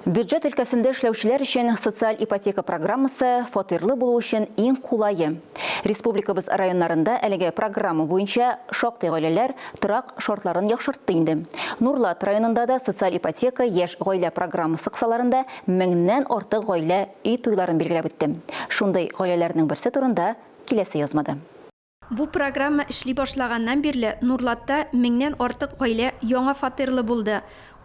Бюджет өлкәсендә эшләүчеләр өчен социаль ипотека программасы фатирлы булу өчен иң кулае. Республикабыз районнарында әлеге программа буенча шактый гаиләләр торак шартларын яхшыртты инде. Нурлат районында да социаль ипотека яшь гаилә программасы кысаларында меңнән артык гаилә өй туйларын билгеләп үтте. Шундый гаиләләрнең берсе турында киләсе язмада. Бу программа эшли башлаганнан бирле Нурлатта меңнән артык гаилә яңа фатирлы булды.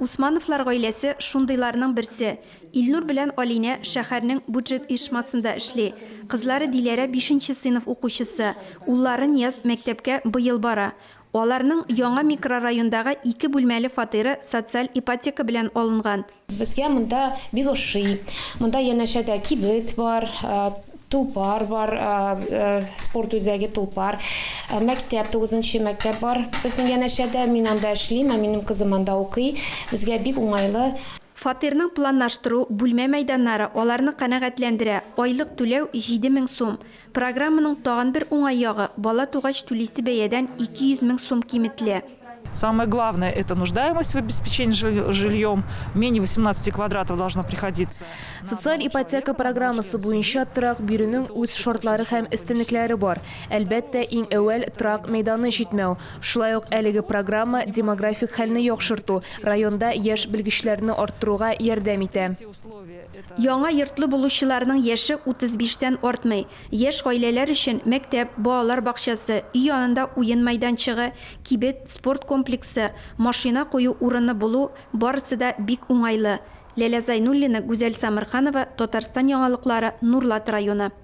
Усмановлар гаиләсе шундыйларның берсе. Илнур белән Алинә шәһәрнең буджет оешмасында эшли. Кызлары Диләрә бишенче сыйныф укучысы, уллары Нияз мәктәпкә быел бара. Аларның яңа микрорайондагы ике бүлмәле фатиры социаль ипотека белән алынган. Безгә монда бик ошый. Монда янәшәдә кибет бар, Тулпар бар, спорт үзәге Тулпар, мәктәп, тугызынчы мәктәп бар безнең янәшәдә. Мин анда эшлим, ә минем кызым анда укый. Безгә бик уңайлы. Фатирның планлаштыру, бүлмә мәйданнары аларны канәгатьләндерә, айлык түләү, 7000 сум. Программаның тагын бер уңай ягы, бала тугач түлисе бәядән 200 мең сум киметелә. Самое главное, это нуждаемость в обеспечении жильем. Менее 18 квадратов должно приходиться. Социаль ипотека программасы буенча торак бирүнең үз шартлары һәм өстенлекләре бар. Әлбәттә, иң әүвәл торак мәйданы җитмәү. Шулай ук әлеге программа демографик хәлне яхшырту, районда яшь белгечләрне арттыруга ярдәм итә. Яңа йортлы булучыларның яше 35 тән артмый. Яшь гаиләләр өчен мәктәп, балалар бакчасы, өй янында уен мәйданчыгы, кибет, спорт комплексы, машина кую урыны булу, барысы да бик уңайлы. Ләлә Зайнуллина, Гүзәл Самырханова, Татарстан яңалыклары, Нурлат районы.